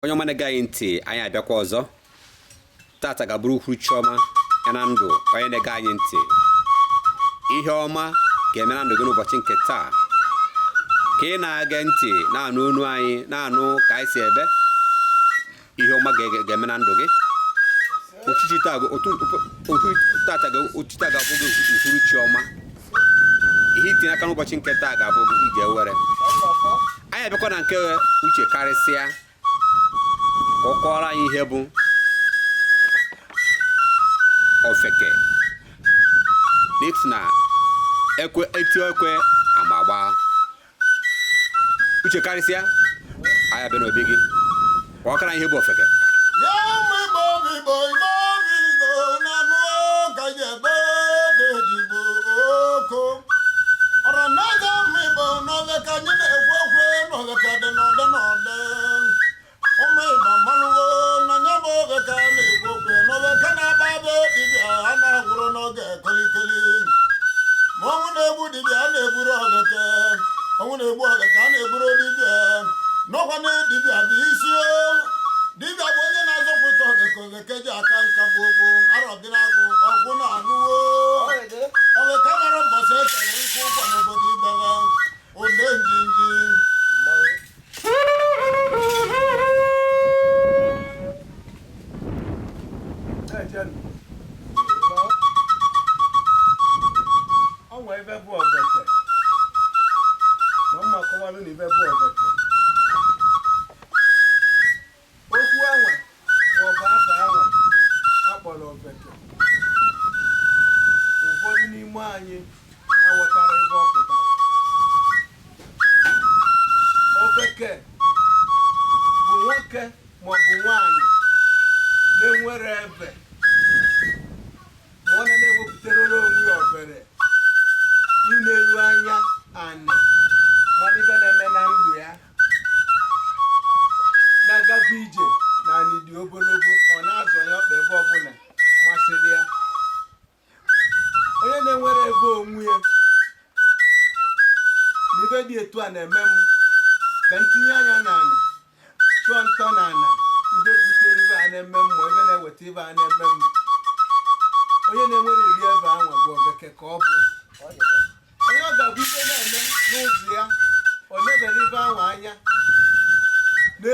Onye ọma na-ege anyị ntị, anyị abịakwa ọzọ. Tata ga-abụrụ uhuruchi ọma ya na ndụ onye na-ege anyị ntị. Ihe ọma ga-eme na ndụ gị n'ụbọchị nke taa. Ka ị na-ege ntị, na-anụ onu anyị, na-anụ ka anyị si ebe, ihe ọma ga-eme na ndụ gị. Uchichi taa uchi taa ga-abụ gị uhuruchi ọma. Ihe i tinye aka n'ụbọchị nke taa ga-abụ gị ije were. Anyị abịakwa na nke Uche Karịsịa ka ọ kọọrọ anyị ihe bụ ofeke, n'ihi na ekwe etio ekwe ama gbaa. Uche Karịsịa, anyị abịa n'obi gị kọọkara ihe bụ ofeke. Ya ụmụ Igbo bụ Igbo, Igbo bụ Igbo, na-anụ ka ji ebe dị oko ọra n'oge ụmụ Igbo n'oge ka anyị na-ekwu okwu n'oge ka dị n'ọdị n'ọdị. Ụmụ Igbo malụwo na nya bụ oge ka a na-ekwu okwu n'oge ka na-agba be dibịa a na-agwụrụ n'oge kolikoli, ma ọnwụ na-egbu dibịa a na-egburu ogeke, ọnwụ na-egbu ogeke a na-egburu dibịa. N'ọkwa na dibịa bụ isi dibịa bụ onye na-azọpụta ogeke, ogeke ji aka nka gboo gboo arọbịnagụ ọgwụ na-anụwo ogeke mara mbọsị ekele nkụ ụkwa n'obodo ibebe ode njinji. Ọnwa ibe bụ ofeke, ma mma kọwalụ na ibe bụ ofeke, okwu anwa maọbụ afa anwa akpọrọ ofeke, ụfọdụ n'ime anyị aghọtara ebe ọ pụtara. Ofeke bụ nwoke maọbụ nwaanyị na-enwere ebe ma ọ na-ewepụtara onwe ya ofere ịna-elu anya anị mana ibe na-eme na ndụ ya na-agafe ije na anị dị ogologo, ọ na-azọ ya ọkpa ebe ọbụla masịrị ya. Onye na-enwere ebe onwe ya na ibe dị etu a na-eme m ka m tinye anya n'ala chụọ ntọ n'ala ibe butere ibe a na-eme m ma ibe na-eweta ibe a na-eme m. Onye na-enwere ụdị ebe anwa bụ ofeke ka ọ bụ. Onye ọ ga-abụ ibe na-eme n'ụzọ ya, ọ na-ebere ibe anwa anya.